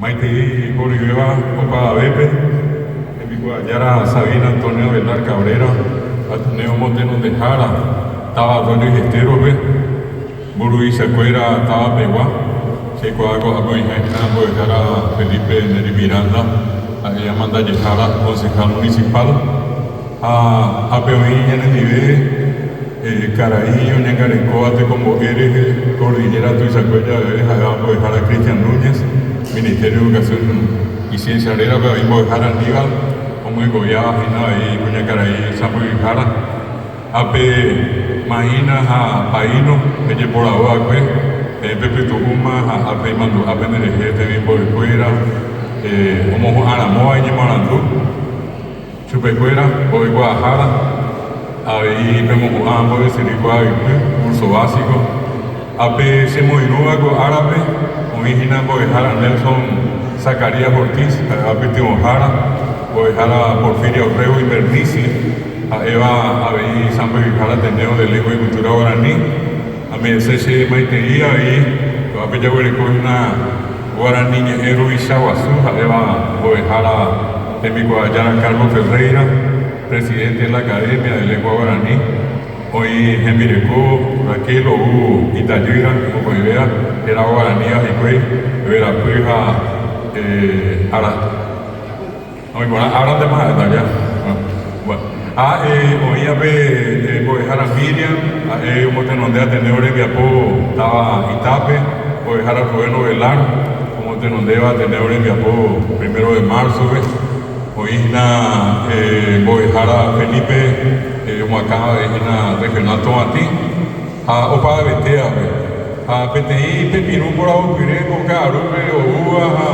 Maitei horyvéva opavavépe, hembikuaajára Sabina Antonio Avelar Cabrera, Ateneo motenondehára táva Arroyo y Estero-pe, mburuvichakuéra táva pegua, cheikuaa ko'ápe oĩha hína mbo'ehára Felipe Neri Miranda, ha'e amandajehára concejal municipal, ha ápe oĩ ñanendive karai oñangarekóva tekombo'e rehe Cordillera tuichakue javeve ha'éva mbo'ehára Cristian Núñez, Ministerio de Educación y Ciencia rérape avei mbo'ehára Aníbal omyengoviáva hína avei kuñakarai sãmbyhyhára. Ápe Maína ha Paíno pejeporavo va'ekue, peẽ pepytu'úma ha ápe imandu'a penderehe temimbo'ekuéra omohu'ãramóva iñemoarandu. Chupekuéra mbo'ekuaahára avei pemohu'ã mbo'esyry kuaaypy, curso básico. Ápe chemoirũva ko árape oĩ hína mbo'ehára Nelson Zacarías Ortiz, ha'éva pytyvõhára, mbo'ehára Porfiria Orrego Invernizzi, ha'éva avei sãmbyhyhára Ateneo de Lengua y Cultura Guarani. Ame'ẽse che maitei avei ko'ápe jaguereko hína Guarani ñe'ẽ ruvicha guasu ha'éva mbo'ehára tembikuaajára Carlos Ferreira, presidente de la Academia de Lengua Guarani, oĩ hembireko Raquel ou itajýra mokõivéva hérava guaraníva hikuái Verapy ha Ara. Oĩ porã árantema ha'éta ja. Bueno, ha oĩ ape mbo'ehára Miriam, ha'e omotenonde Ateneo rembiapo táva Itápe, mbo'ehára Rubén Ovelar omotenondéva Ateneo rembiapo Primero de Marzo-pe, oĩ hína mbo'ehára Felipe omoakãva avei hína Regional Tovatĩ ha opavavetévape. Ha peteĩ pepirũ poravopyre ko ka'arúpe oúva ha.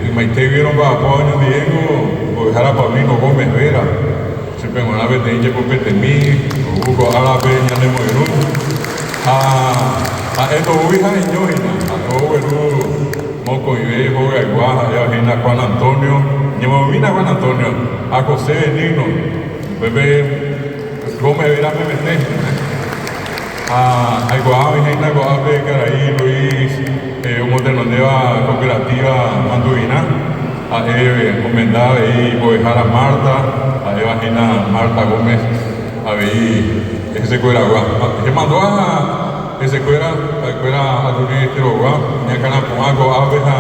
Ymaitégui romba'apo oñondivéngo mbo'ehára Paulino Gómez Vera, chupe g̃uarã peteĩ jepopetemi ou ko árape ñanemoirũ ha ha'e ndoúi ha'eño hína, ha'e ogueru mokõive hogaygua ha'éva hína Juan Antonio, ñemoĩmína Juan Antonio ha José Benigno, upépe Gómez Vera memete hína. Ha aikuaa oĩhína ko'ápe karai Luis omotenondéva cooperativa Manduvirã, ha'e omenda avei mbo'ehára Marta, ha'éva hína Marta Gómez avei hesekueragua. Chemandu'a hesekuéra, ha'ekuéra Arroyo Esterogua, oñakãrapu'ã ko'ápe ha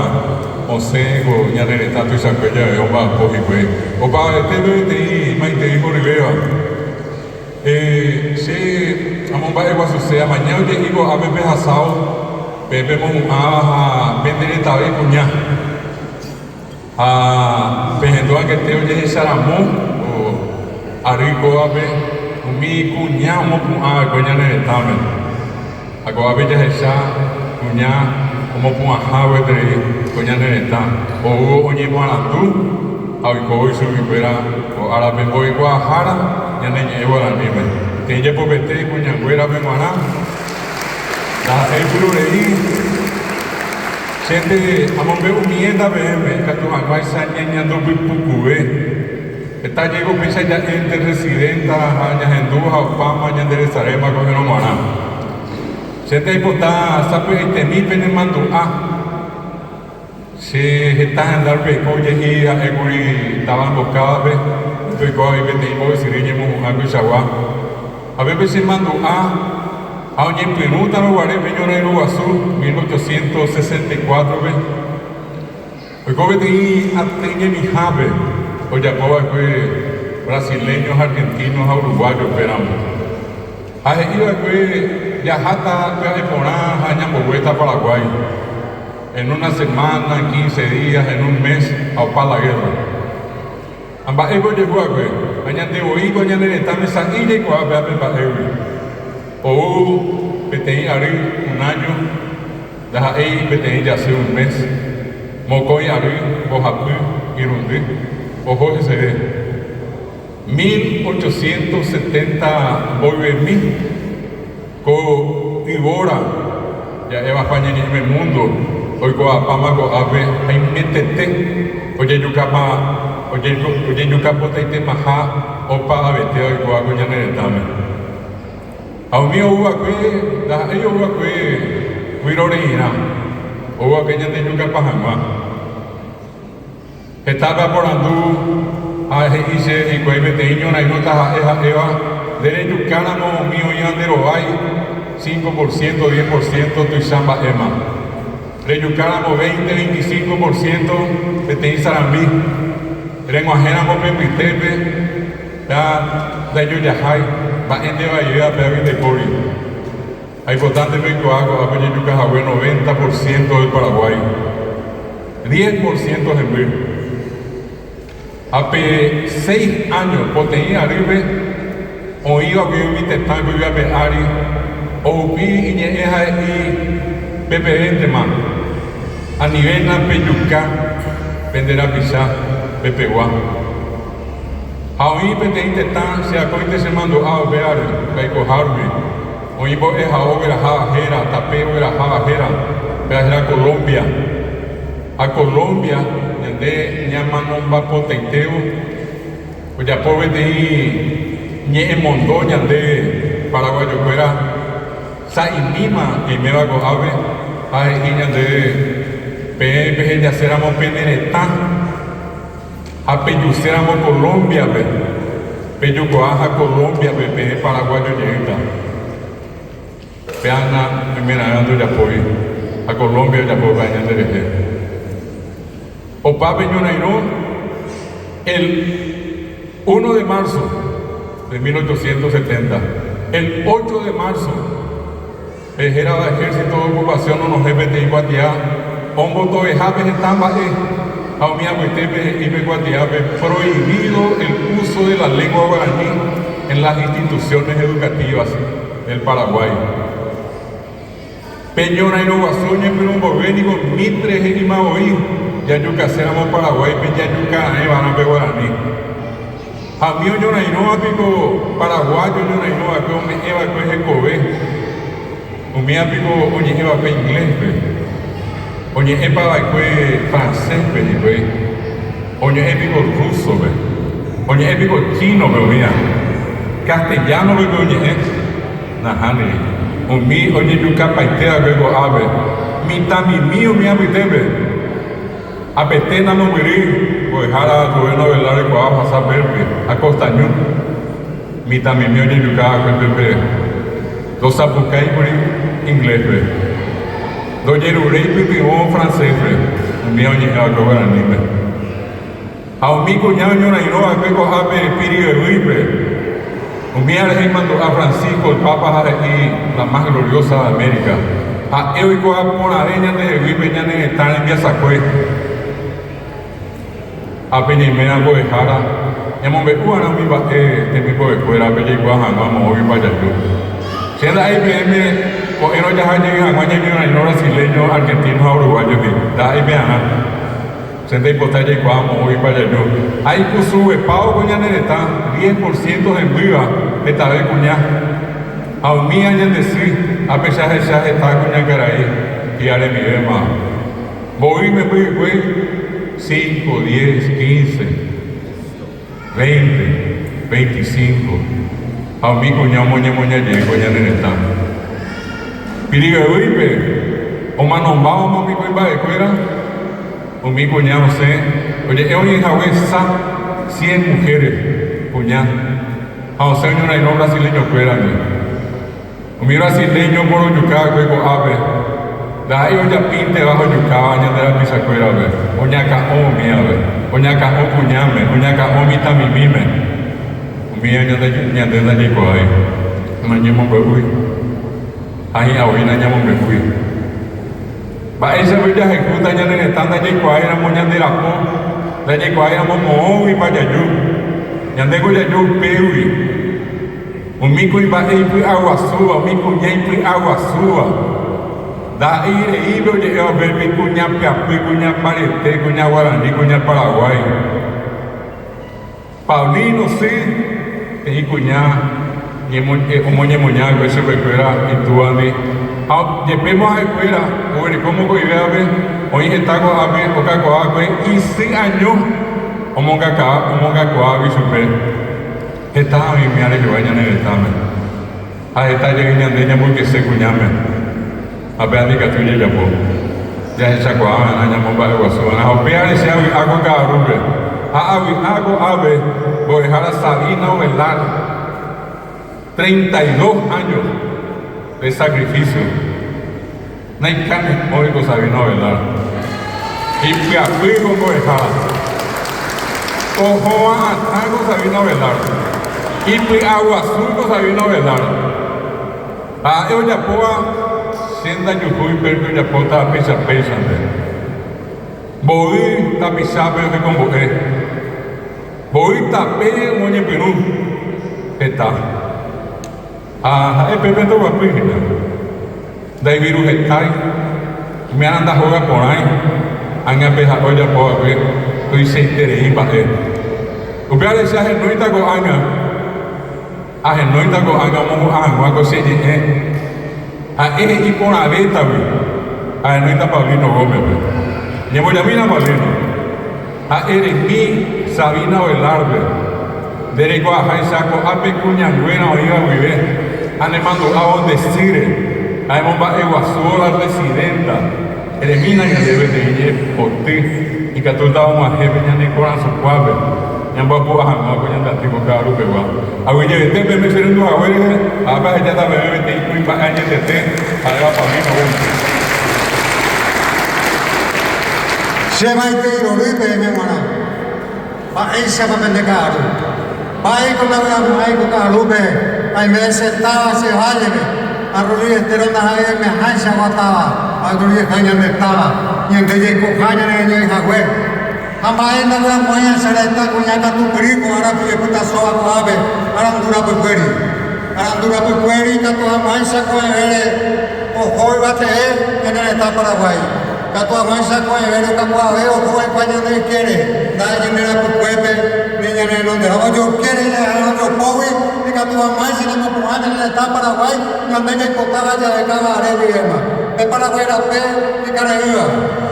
osẽ ko ñane retã tuichakue jave omba'apo hikuái. Opavavetépe peteĩ maitei horyvéva. Che amomba'eguasuse amaña oje'i ko'ápe pehasávo, peẽ pemohu'ãva ha pende retave kuña. Ha pehendu angete ojehecha ramo ko ary kóvape umi kuña omopu'ã va'ekue ñane retãme. Ha ko'ápe jahecha kuña omopu'ãha gueteri ko ñane retã, oúvo oñemoarandu ha oikóvo ichuguikuéra ko árape mbo'ekuaahára ñane ñe'ẽ guaraníme. Peteĩ jepopete kuñanguérape g̃uarã ndaha'éi pyrurei, chénte amombe'umiéta peẽme ikatu hag̃uáicha ñañandupypukuve. Heta jeko péicha ja'énte residenta ha ñahendu ha opáma ñanderesaréma ko'ẽrõ g̃uarã. Chénte aipota sapy'aitemi penemandu'a. Che heta henda rupi aiko oje'i ha'ékuri táva Emboscada-pe, upépe oiko avei peteĩ mbo'esyry ñemohu'ã koichagua. Ha pépe chemandu'a ha oñepyrũtarõ guare pe ñorairõ guasu 1864-pe. Oiko peteĩ aty ñemihápe ojapo va'ekue brasileño, argentino ha uruguayo upéramo. Ha he'i va'ekue jaháta pya'e porã ha ñamboguéta Paraguái en una semana, quince días, en un mes ha opa la guerra. Ha mba'épa ojehu va'ekue? Ha ñande voi ko ñane retãme sa'i jaikuaa péva pe mba'égui. Ou peteĩ ary, un año, ndaha'éi peteĩ jasy, un mes, mokõi ary, mbohapy, irundy, oho heseve. 1870 mboyvemi ko yvóra ja'éva Juan ñeñe'ẽme mundo oikuaapáma ko'ápe haimetete ojejukapa ojejukapotaitemaha opa avete oikóva ko ñane retãme. Ha umi ou va'ekue ndaha'éi ou va'ekue vyroreirã. Oúva'ekue ñandejukapa hag̃ua. Hetápe aporandu ha he'i chéve hikuái peteĩ ñorairõ taha'e ha'éva nde rejukáramo umi oĩva nde rovái, 5%, 10% tuicha mba'éma. Rejukáramo 20, 25% peteĩ sarambi, reg̃uahẽramo pe mbytépe, ha ndaijojahái, mba'e ndevaivéva péagui ndaipóri. Aipotánte peikuaa ko'ápe ojejuka hague 90 por ciento del Paraguay, diez por ciento hemby. Ha pe seis áño poteĩ arýpe oĩva guive umi tetã yvy ape ári ohupi iñe'ẽ ha he'i pepevéntema, Anivéna pejuka pende rapicha pepegua. Ha oĩ peteĩ tetã che akóinte chemandu'a upe ary aikohárupi. Oĩ mbo'ehao ogueraháva héra, tape ogueraháva héra, péva héra Colombia. Ha Colombia ñande ñamanombapotaitévo ojapo peteĩ ñe'ẽmondo ñande paraguayokuéra sa'imíma ñaiméva ko'ápe ha he'i ñandéve peẽ pehejaséramo pene retã. Ha pejuséramo Colombia-pe, pejukuaa ha Colombia-pe peẽ paraguayo jeýta. Pe ág̃a oimeraẽva ndojapói ha Colombia ojapo pya'e ñanderehe. Opa pe ñorairõ el uno de marzo de 1870, el ocho de marzo Pe hérava Ejército de Ocupación onohẽ peteĩ kuatia ombotovehápe heta mba'e, ha umi apytépe he'i pe kuatiápe Prohibido el uso de la lengua guaraní en las instituciones educativas del Paraguay. Pe ñorairõ guasu oñepyrũ mboyve niko Mitre he'íma voi jajukaséramo Paraguáipe jajuka raẽ va'erã pe guarani. Ha umi oñorairõva piko paraguayo oñorairõ va'ekue ome'ẽ va'ekue hekove, umíva piko oñe'ẽ va'ekue inglés-pe, oñe'ẽpa va'ekue francés-pe hikuái, oñe'ẽ piko ruso-pe, oñe'ẽ piko chino-pe umíva, castellano-pe pe oñe'ẽ? Nahániri. Umi ojejukapaite va'ekue ko'ápe, mitãmimi umi apytépe. Apete namombyry mbo'ehára Rubén Ovelar oikuaa ohasa Perpe ha Costa Ñu. Mitãmimi ojejuka va'ekue pépe ndosapukáikuri inglés-pe. Ndojeruréi pytyvõ francés-pe, umíva oñe'ẽ va'ekue guaraníme. Ha umi kuña oñorairõ va'ekue ko'ápe Piribebuy-pe, umíva rehe imandu'a Francisco el Papa ha he'i la más gloriosa de América. Ha'e oikuaa porãve ñandehegui pe ñane retã rembiasakue. Ha pe ñaiméva mbo'ehára, ñamombe'u va'erã umi mba'e temimbo'ekuérape jaikuaa hag̃ua moõguipa jaju. Che nda'éi peẽme ko'ẽrõ jaha jey hag̃ua ñañorairõ brasileño, argentino ha uruguayo-gui, nda'éi pearã. Che ndaipotái jaikuaa moõguipa jaju. Ha ikusuguepávo ko ñane retã, diez por ciento hembýva hetave kuña. Ha umía ñande sy, ápe che ahecha heta kuñakarai hi'aremivéma. Mboy memby hikuái? Cinco, diez, quince, veinte, veinticinco. Ha umi kuña omoñemoña jey ko ñane retã. Pirivevýipe omanombávama umi kuimba'ekuéra, umi kuña osẽ oje'e oñehague sa cien mujeres kuña ha osẽ oñorairõ brasileñokuérandi. Umi brasileño oporojuka va'ekue ko'ápe, ndaha'éi ojapínteva ha ojukáva ñande rapichakuérape, oñakã'o umívape, oñakã'o kuñáme, oñakã'o mitãmimíme. Umíva ñande ndajaikuaái, nañemombe'úi ha hi'ãvoi nañamombe'úi. Mba'éichapa jahayhúta ñane retã ndajaikuaáiramo ñande rapo, ndajaikuaáiramo moõguipa jaju? Ñandéko jaju upégui. Umi kuimba'e ipy'aguasúva, umi kuña ipy'aguasúva, ndaha'éi reípe oje'éva upépe kuña pyapy, kuña mbarete, kuña guarani, kuña paraguái. Paulino sy, peteĩ kuña omoñemoña va'ekue chupekuéra itúvandi, ha jepémo ha'ekuéra oguereko mokõivévape, oĩ heta ko'ápe okakuaa va'ekue isy año omongakuaágui chupe. Heta oĩmi arejogua ñane retãme, ha heta jey ñande ñamboykese kuñáme, ha péva ndikatúi jajapo. Jahechakuaa va'erã ñamomba'eguasu va'erã ha upévare che avy'a ko ka'arúpe ha avy'a ko'ápe mbo'ehára Sabina Ovelar 32 años de sacrificio naikane'õi ko Sabina Ovelar ipyapy ko mbo'ehára ohova'atã ko Sabina Ovelar ipy'aguasu ko Sabina Ovelar. Ha ha'e ojapóva che ndajuhúi pépe ojapóta péicha péichante. Mboy tapichápe ohekombo'e, mboy tape omoñepyrũ heta. Ha ha'e pépe ndoguapýi hína. Ndaiviru hetái, umi ára ndahóga porãi, ág̃a pe ha'e ojapo va'ekue tuichaiterei mba'e. Upévare che ahenóita ko'ág̃a. Ahenóita ko'ág̃a omohu'ã hag̃ua ko che ñe'ẽ, ha'e he'i porãvétagui, ahenóita Paulino Gómez-pe. Ñembojamína Paulino, ha'e remi Sabina Ovelar-pe, nde reikuaaháicha ko'ápe kuñanguéra oĩva guive ha nemandu'ávo nde sýre ha emomba'eguasúvo la Presidenta, Eremína ñandéve peteĩ ñe'ẽpoty ikatúta og̃uahẽ pe ñane korasõkuápe ñamboapu'a hag̃ua ko ñande aty ko ka'arupegua. Aguyjevete peẽme che rendu hague rehe, ha ápe ahejáta peẽme peteĩ kuimba'e añetete ha'éva Paulino Gómez. Che maitei rory peẽme g̃uarã. Mba'éichapa pende ka'aru? Mba'éiko ndavy'amo'ãi ko ka'arúpe aime che táva che vállepe, arrorrietérõ ndaha'éi aimeháichagua táva, aguerorieha ñande táva, ñande jaikoha ñanereñói hague. Ha mba'e ndavy'amo'ãi aicháre heta kuña katupyry ko árape ojepytasóva ko'ápe arandu rapykuéri. Arandu rapykuéri ikatu hag̃uáicha ko'ẽvére oho yvatee ñane retã Paraguái. Katu hag̃uáicha ko'ẽvére okakuaave oho va'ekue ñande ykére, nda'e ñande rapykuépe ni ñane renonderã. Ojoykére jaha'arõ ojopógui ikatu hag̃uáicha ñamopu'ã ñane retã Paraguái ñande jaipotáva jahekáva are guivéma. Pe Paraguái rape ikarẽ'ỹva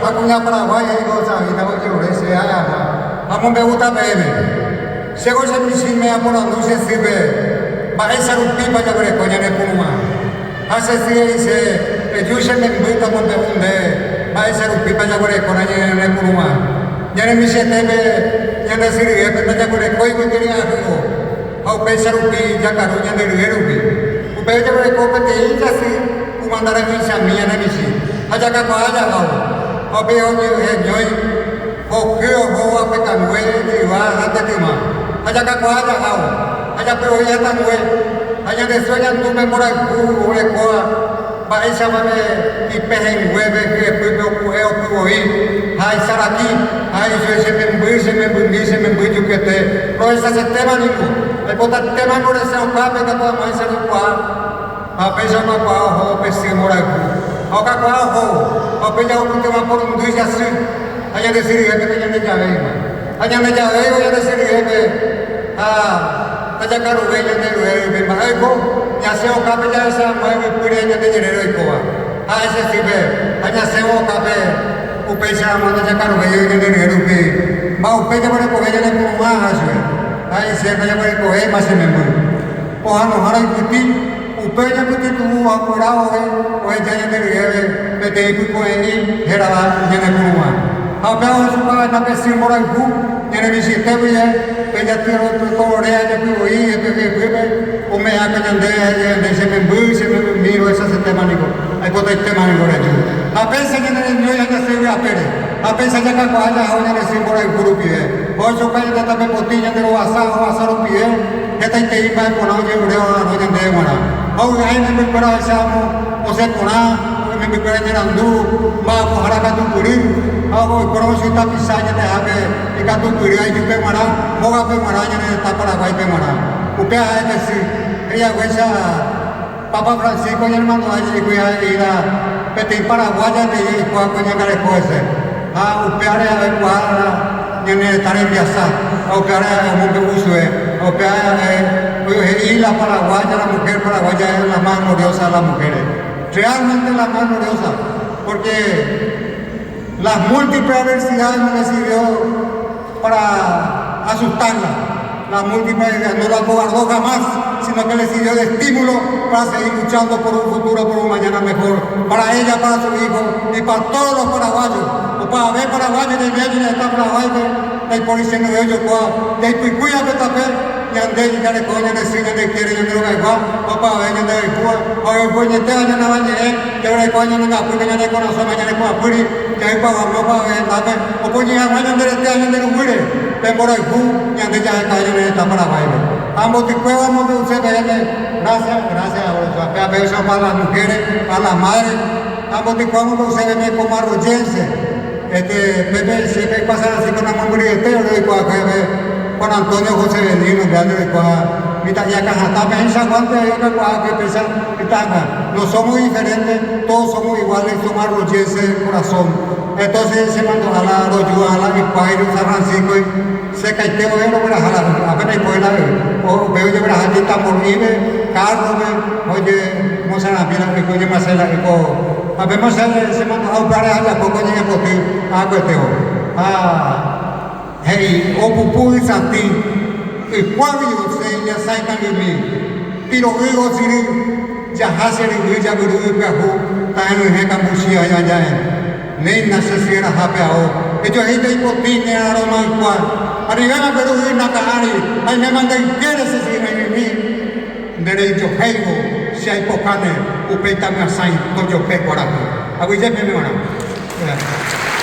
ha kuña Paraguái he'i ko Sabina ojerure che ha'e'arã. Amombe'úta peẽme. Chéko che michĩme aporandu che sýpe mba'éicha rupípa jaguereko ñane puru'ã. Ha che sy he'i che, Eju che memby tamombe'u nde mba'éicha rupípa jaguereko nañanepuru'ã. Ñane michĩetépe ñande sy ryépe ndajaguerekói gueteri ahy'o, ha upéicha rupi jakaru ñande rye rupi. Upéi jaguereko peteĩ jasy kumandara'ỹichami ñane michĩ, ha jakakuaa jahávo, ha upéi oñeheñói hoky ohóva pe kangue, jyva ha tetyma, ha jakakuaa jahávo, ha japy'o'i hatãngue, ha ñande sy oñandu pe mborayhu orekóva mba'éichapa pe ipehẽnguépe hyepýpe oku'e opyvoi, ha isaraki, ha he'i chupe, Che memby, che membymi, che memby jukyete, rohechasetéma ningo, aipotatéma ningo resẽ okápe ikatu hag̃uáicha roikuaa. Ha péicha okakuaa ohóvo pe sy mborayhu. Ha okakuaa ohóvo, ha upe jahupytyva porundy jasy, ha ñande sy ryépe nañandejavéima. Ha ñandejavéivo ñande sy ryépe ha ndajakaruvéi ñande rye rupi, mba'e oiko? Ñasẽ okápe jahecha hag̃ua yvypýre ñande jerére oikóva. Ha che sýpe, ha ñasẽvo okápe upéicha hag̃ua ndajakaruvéi ñande rye rupi, mba'upe jaguerekove ñane puru'ã ha chupe. Ha he'ise ndajaguerekovéima che memby. Pohãnohára oipytĩ, upe oñepytytu'u ha okuera vove oheja ñande ryéve peteĩ pyko'ẽ'i hérava ñane puru'ã. Ha upéva ohechuka va'ekue pe sy mborayhu ñane michĩete guive pe jatyrotorea jepyvoi hepyhyepýpe ome'ẽaka ñandéve ha ñande che memby, che membymi rohechasetéma niko, aipotaitéma niko reju. Ha péicha ñane reñói ha ñasẽ yvy apére, ha péicha jakakuaa jahávo ñane sy mborayhu rupive. Ohechuka ñande tape potĩ ñande rovasa ha ovasa rupive. Hetaitei mba'e porã ojerure oha'arõ ñandéve g̃uarã. Ha ovy'a imembykuéra ohechávo osẽ porã, imembykuéra iñarandu, mba'apohára katupyry, ha oikóramo chugui tapicha añetehápe ikatupyry ha ijupe g̃uarã, hógape g̃uarã, ñane retã Paraguáipe g̃uarã. Upéva ha'e pe sy. He'i haguéicha Papa Francisco ñanemandu'a jejekue ha he'íva peteĩ paraguaya he'i oikuaa ko ñangareko hese. Ha upévare ha'e oikuaa ñane retã rembiasa, ha upévare ha'e omombe'u chupe, ha upévare ha'e he'i la paraguaya, la mujer paraguaya es la más gloriosa de las mujeres. Realmente la más gloriosa, porque las múltiples adversidades no le sirvió para asustarla. La múltiple no la acobardó jamás, sino que le sirvió de estímulo para seguir luchando por un futuro, por un mañana mejor, para ella, para su hijo y para todos los paraguayos. Opavave paraguayo ñaime ñane retã Paraguáipe, ndaiporichenove ojokua, jaipykúi ape tape, ñande jareko ñande sy, ñande ykére, ñande rogaygua, opavave ñande rayhúva, ha ojepoñetéva ñane avañe'ẽ, jaguerekóva ñane angapýpe, ñane korasõme, ñane ku'apýri, jaikuaava'ekue opavave hendápe, opoñy hag̃ua ñande rete ha ñande ruguýre, pe mborayhu ñande jahekave ñane retã Paraguáipe. Ha mbotykuévo amombe'use peẽme, gracias, gracias, pe apecho para las mujeres, para las madres, ha mbotykuévo amombe'use peẽme como arroyense, este, pépe che pe San Francisco namombyryete ore oikuaakue Juan Antonio José Benigno, upéva nde roikuaa mitã'i akãhatã peẽichaguánte oĩ okakuaákue péicha mitãnga. No somos diferentes, todos somos iguales, somos arroyenses de corazón. Entonces che mandu'a la roju ha la hikuái San Francisco-gui, che kaite vove rogueraha la apenas ipói la upéi ojegueraha jepi tambor'ípe, carro-pe, oje mosarambi la oiko oñemyasẽ la oiko ha pe che mandu'a upévare ajapo ko ñe'ẽpoty akuetévo. Ha. He'i, Opupu ysatĩ, ykuágui osẽ iñasãi kangymi, piro'y osyry, jaha che ryvy javyru ypyahu ta'erỹhẽ kambuchi aja ja'e. Néina che sy erahápe ao, ejohéita ipotĩ ne aroma ykua, arrivéma pe ru'y naka ári, aiméma nde ykére che sy reimimi, nde reijohéivo che aipokáne upéi tamyasãi tojope kuarahy. Aguyje peẽme g̃uarã.